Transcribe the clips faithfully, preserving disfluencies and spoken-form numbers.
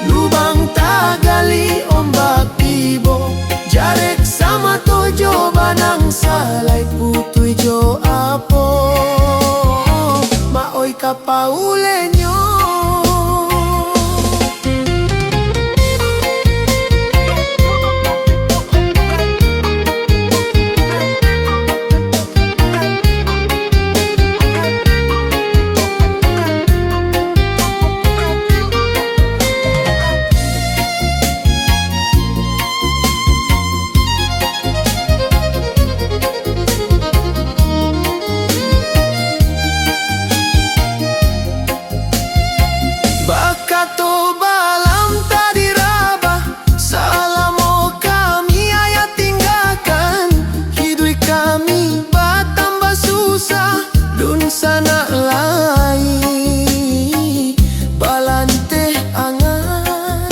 Lubang tagali ombak tibo, jarek samato jo banang, salai putuih jo apo, maoi ka paulehnyo. Bakato Balaam tadi Rabah, salamo kami ayah tinggakan, hiduik kami batambah susah, dunsanak lai balanteh angan.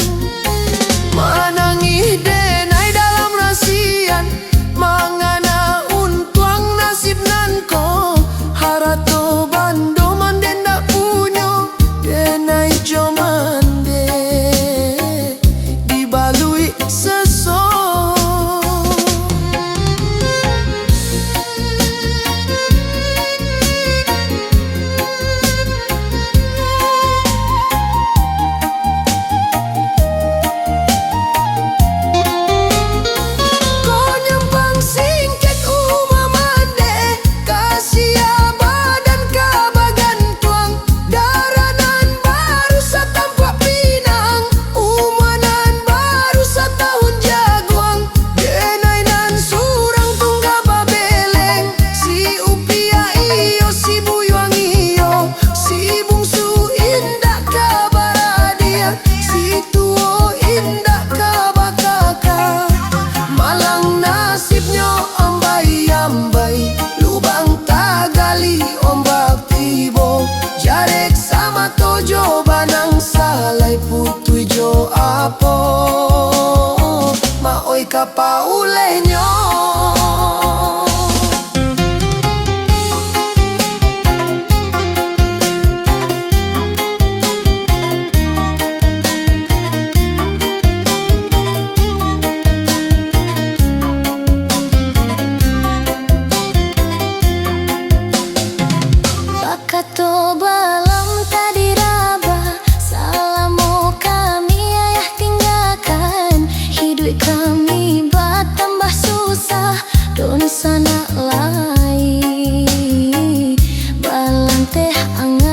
Manangih denai dalam rasian, mangana untuang nasib nan ko, harato bando mande ndak punyo, denai jo mande dibaluik seso. Ko nyampang singkek umah mande, ka sia badan ka bagantuang, darah nan baru satampuak pinang, umah nan baru satahun jaguang, denai nan surang tungga babeleng, si upiah iyo, si buyuang iyo, si bungsu indak ka baradiak, si tuo indak ka bakaka. Malang nasibnyo ambai-ambai, lubang tagali ombak tibo, jarek samato jo banang, salai putuih jo apo, maoi ka paulehnyo. Bakato Balaam tadi Rabah, salamo kami ayah tinggakan, hiduik kami batambah susah, dunsanak lai balanteh angan.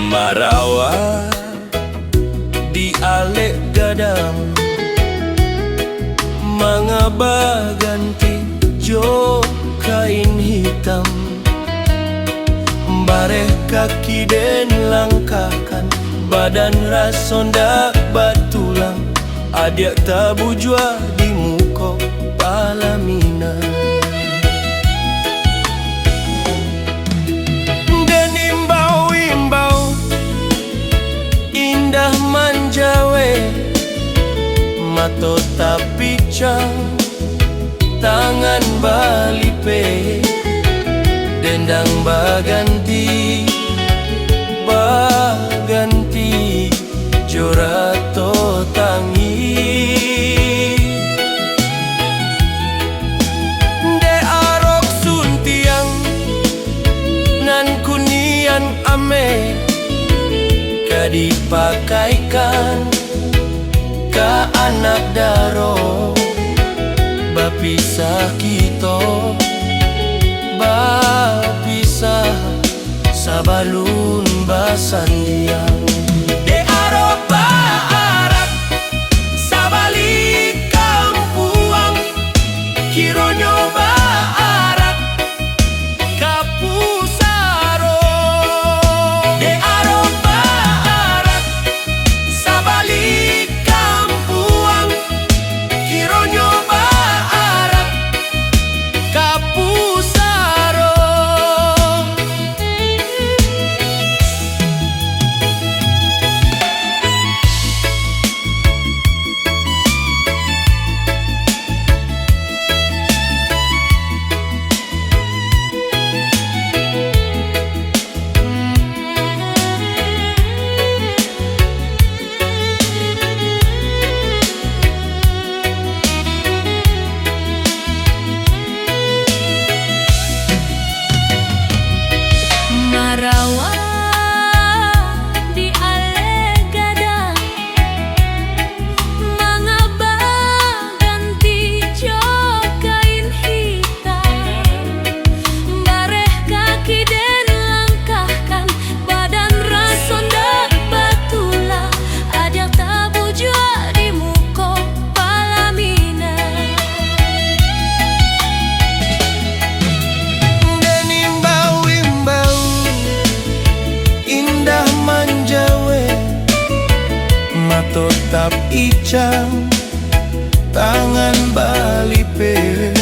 Marawa di alek gadang, manga baganti jo kain hitam, bareh kaki den langkahkan, badan raso ndak batulang, adiak tabujua di muko palaminan. Den imbau-imbau, indak manjawe, mato tapicang, tangan balipe, dendang baganti, baganti jo rato tangih. Dek arok suntiang nan kunian ameh, ka dipakaikan ka anak daro. Bapisah kito, bapisah sabalun basandiang. Dek arok baarak sabali kampuang, kironyo baarak ka pusaro. Dek arok baarak, sa Cang, tangan balipeh,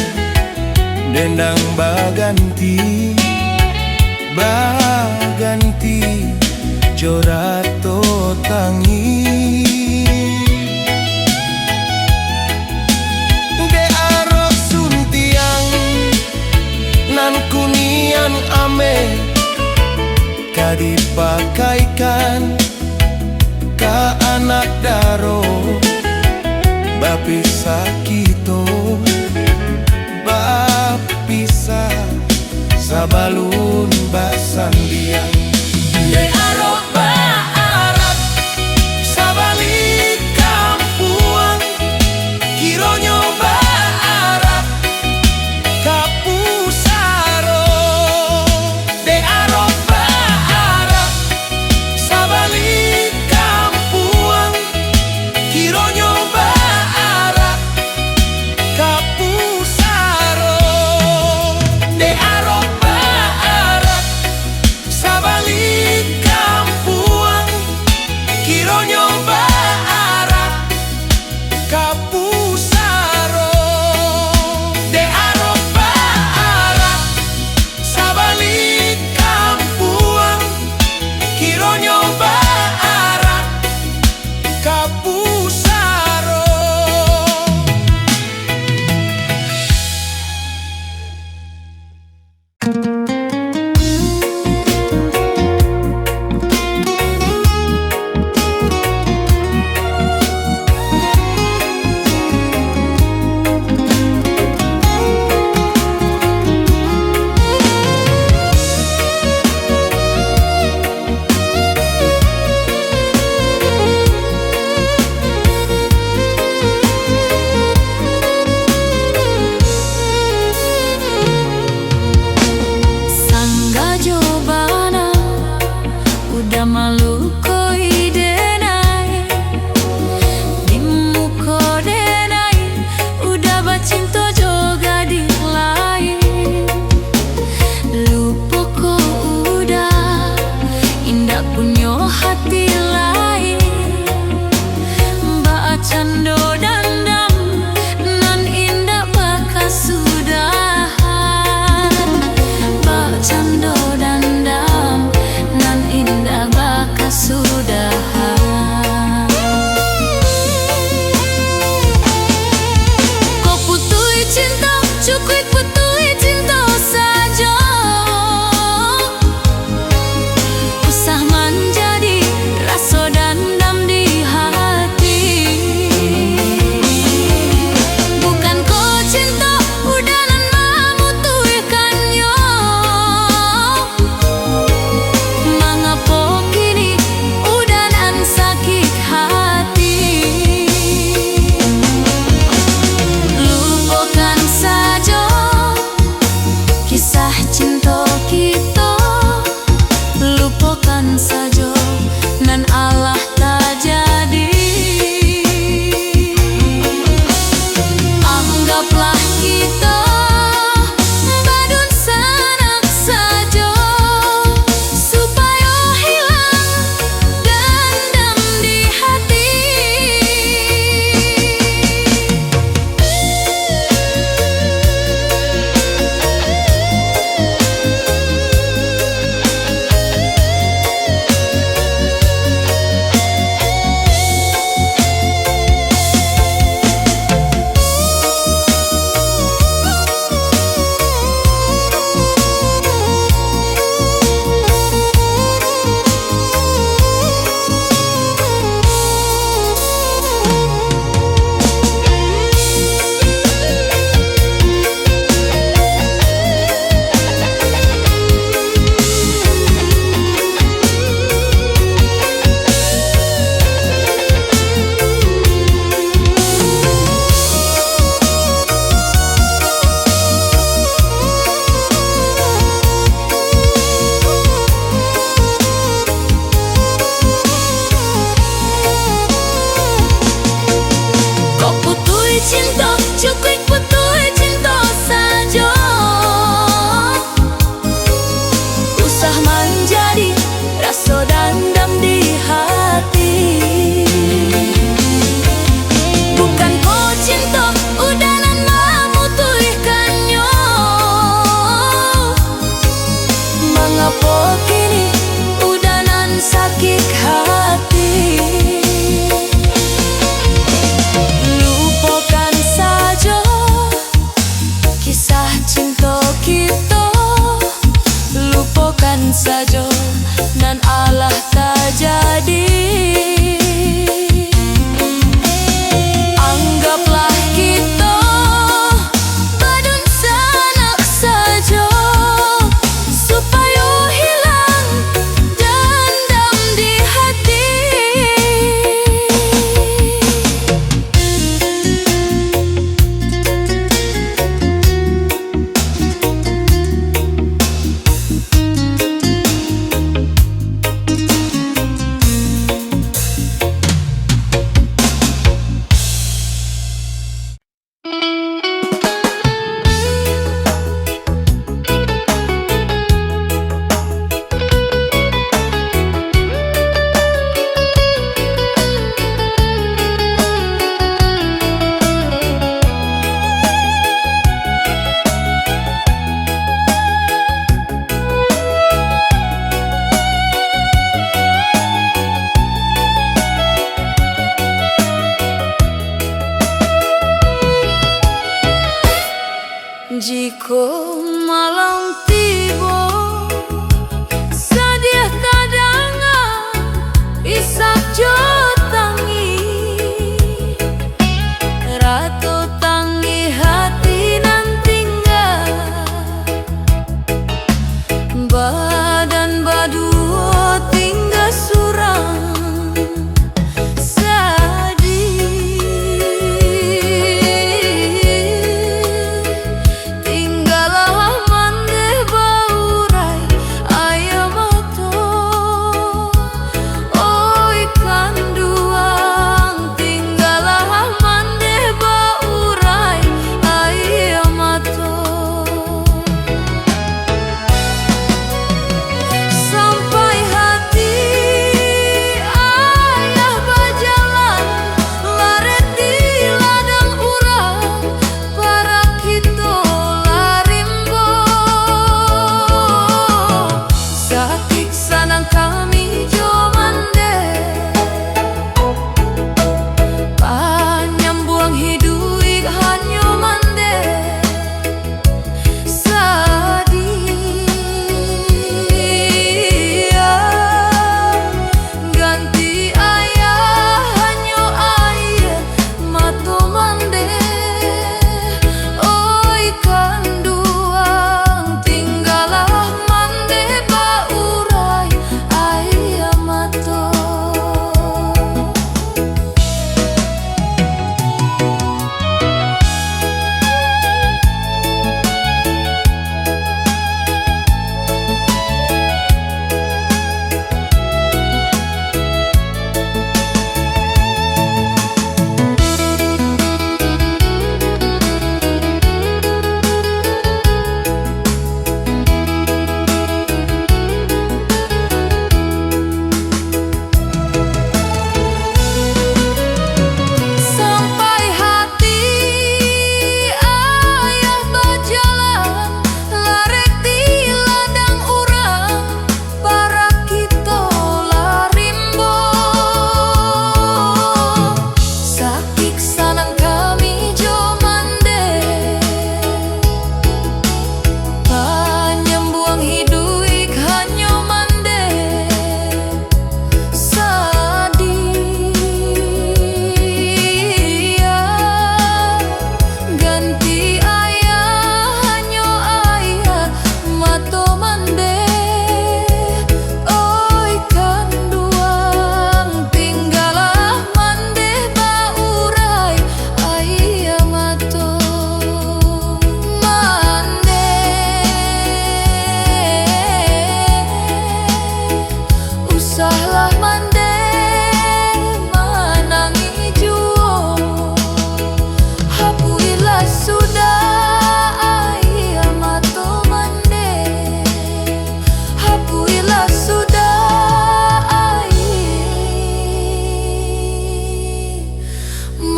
dendang baganti, baganti jo rato tangih. Dek arok suntiang nan kuniang ameh, ka dipakaikan ka anak daro, bapisah kito, bapisah sabalun basandiang. Dek arok baarak sabalik kampuang, kironyo baarak ka pusaro. Dek arok baarak sabalik kampuang, kironyo baarak ka pusaro. Dek arok baarak sabalik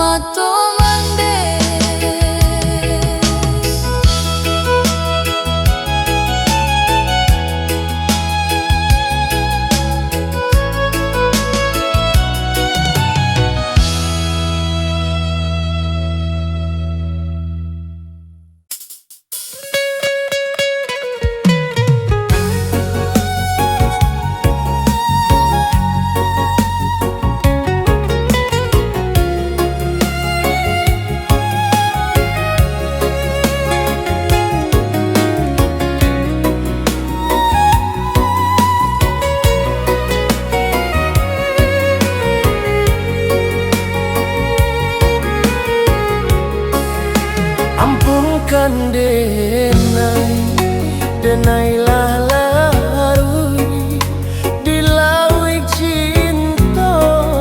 Mato mandeh. Ampunkan denai, denai lah laruih di lauik cinto.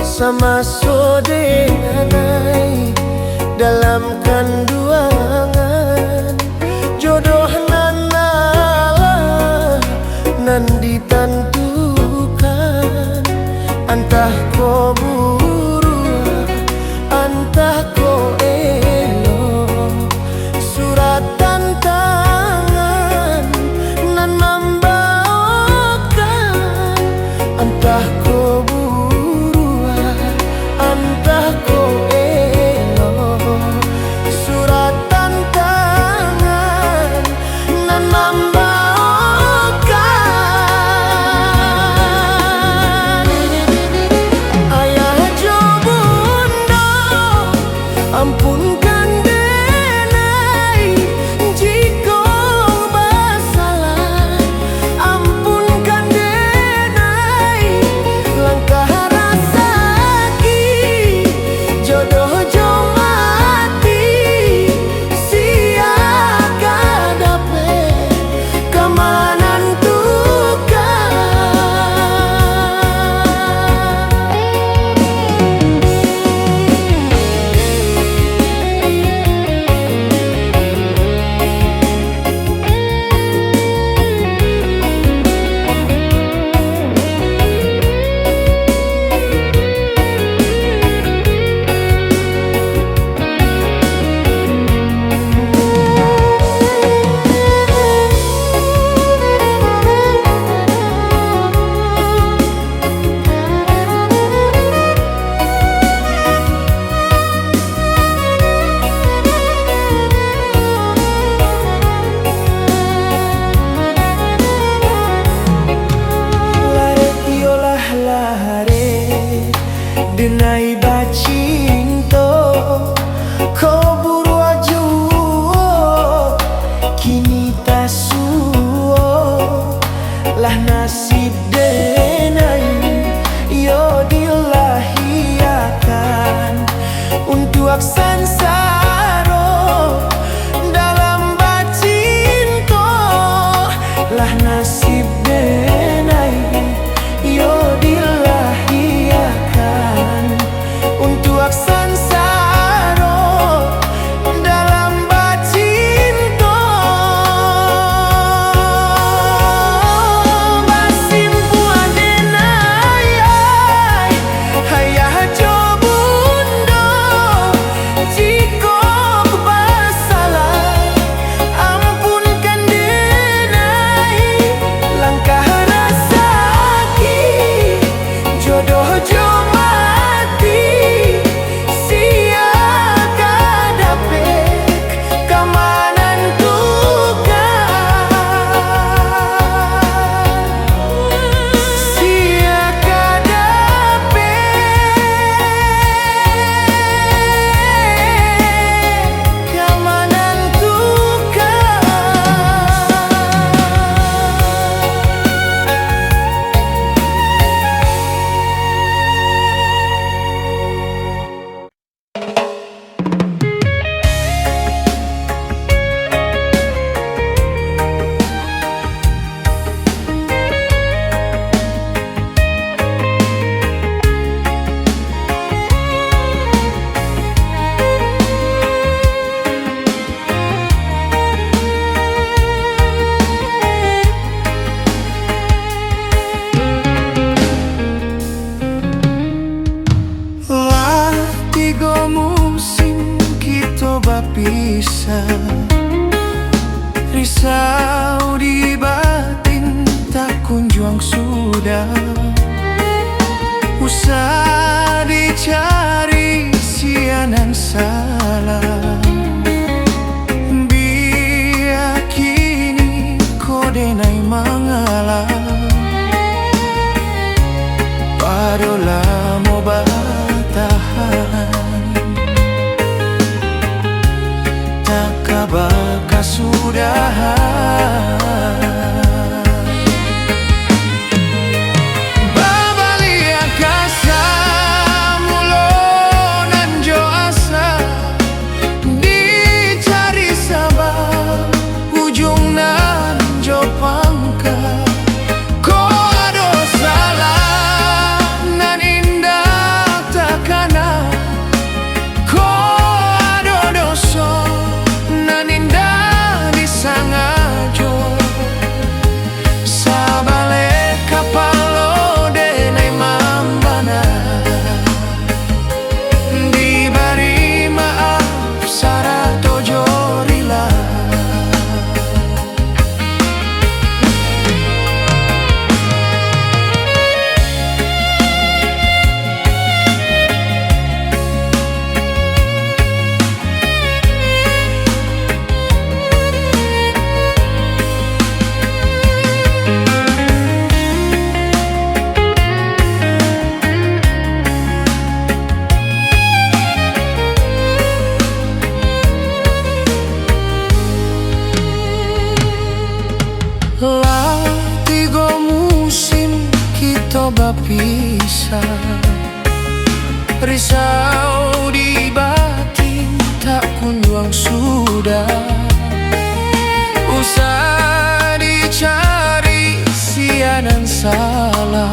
Samaso denai dalam kanduangan, jodoh nan alah nan ditantukan, antah ko buruak, antah ko elok, surat tantangan nan mambaokan, antah ko buruak, antah ko elok, surat tantangan nan mambaokan. Ayah jo bundo, ampunkan denai jikok basalah. Ampunkan denai langkah rasaki, jodoh jo mati, sia ka dapek ka manantukan. Lareh iyolah lareh, denai bacinto, ko buruak juo, kini tasuo. Lah nasib denai, iyo dilahiakan untuak sansaro dalam bacinto. Lah nasib denai, iyo dilahiakan untuak sansaro dalam bacinto. Basimpuah denai, ayah jo bundo, Juang sudah, usah dicari sia nan salah. Bia kini ko denai mangalah, pado lamo batahan. Takah bakasudahan. Babaliak asa mulo nan jo asa, dicari sabab ujuang nan jo pangka. Ko ado salah nan indak takana, ko ado doso nan indak disangajo. Sabaleh kapalo denai mambana, dibari maaf sarato jo rila. Lah tigo musim kito bapisah, risau di batin tak kunjuang sudah. Usah dicari sia nan salah,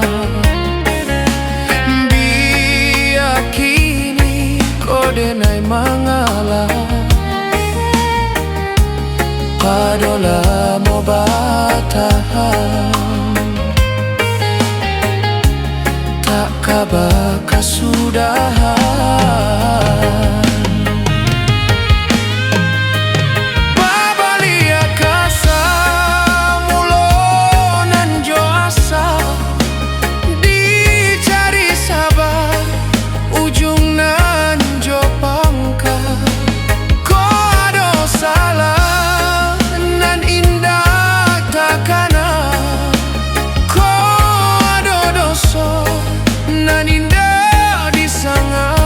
bia kini ko denai mangalah, pado lamo batahan. Takah bakasudahan. Babaliak asa mulo nan jo asa, dicari sabab ujuang nan jo pangka. Ko ado salah nan indak takana, ko ado doso nan indak disangajo.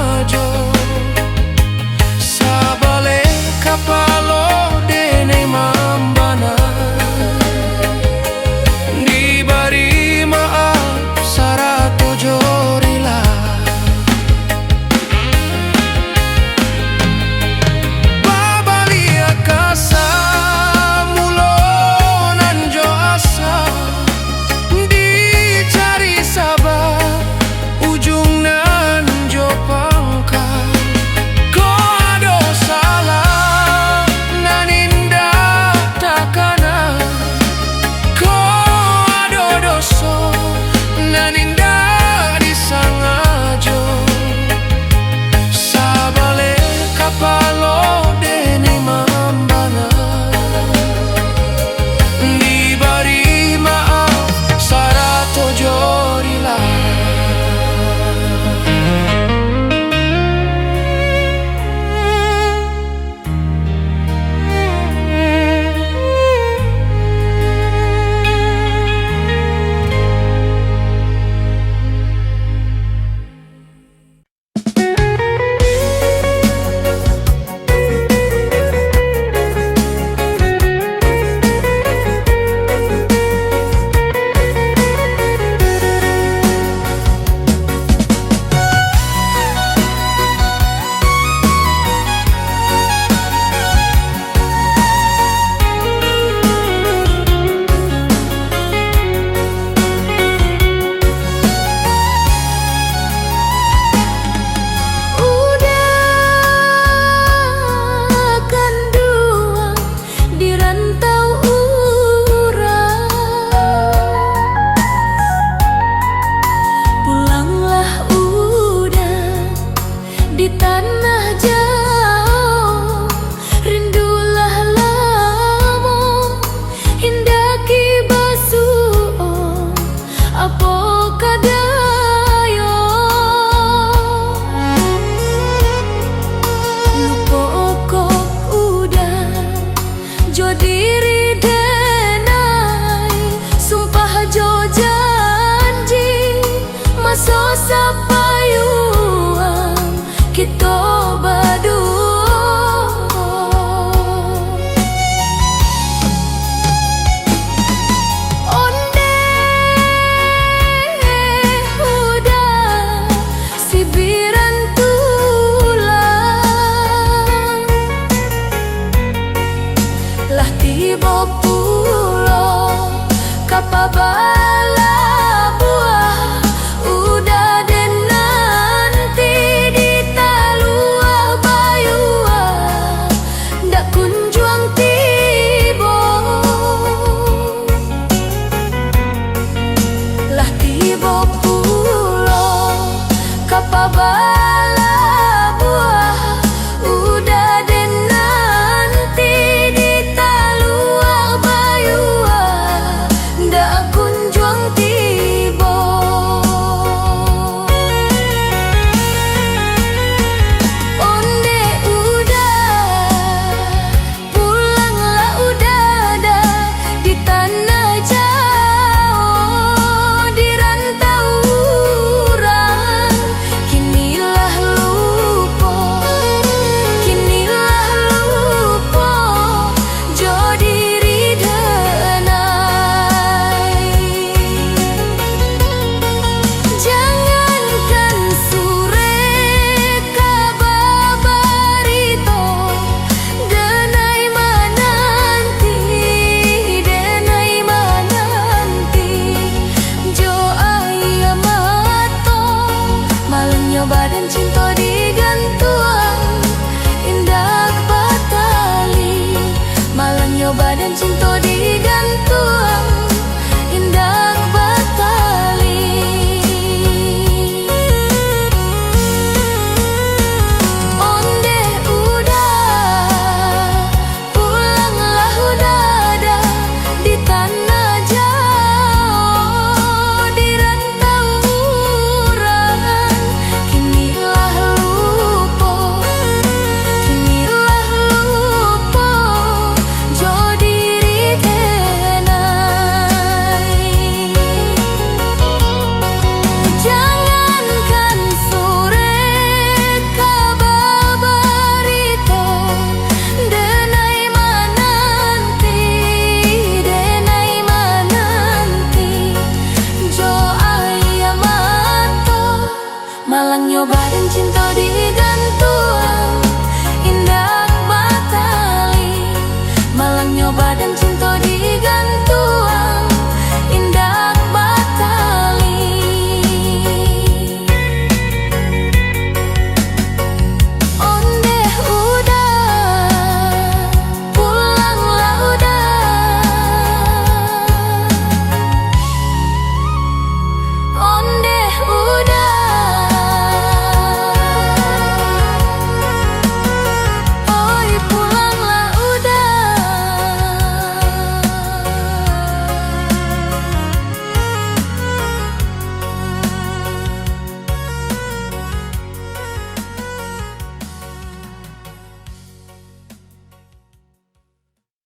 sapayuang kito baduo. Ondeh udah sibiran tulang, lah tibo pulo ka pabalabuah. Udah den nanti di taluah bayua, ndak kunjuang tibo. Lah tibo pulo ka pabalabuah.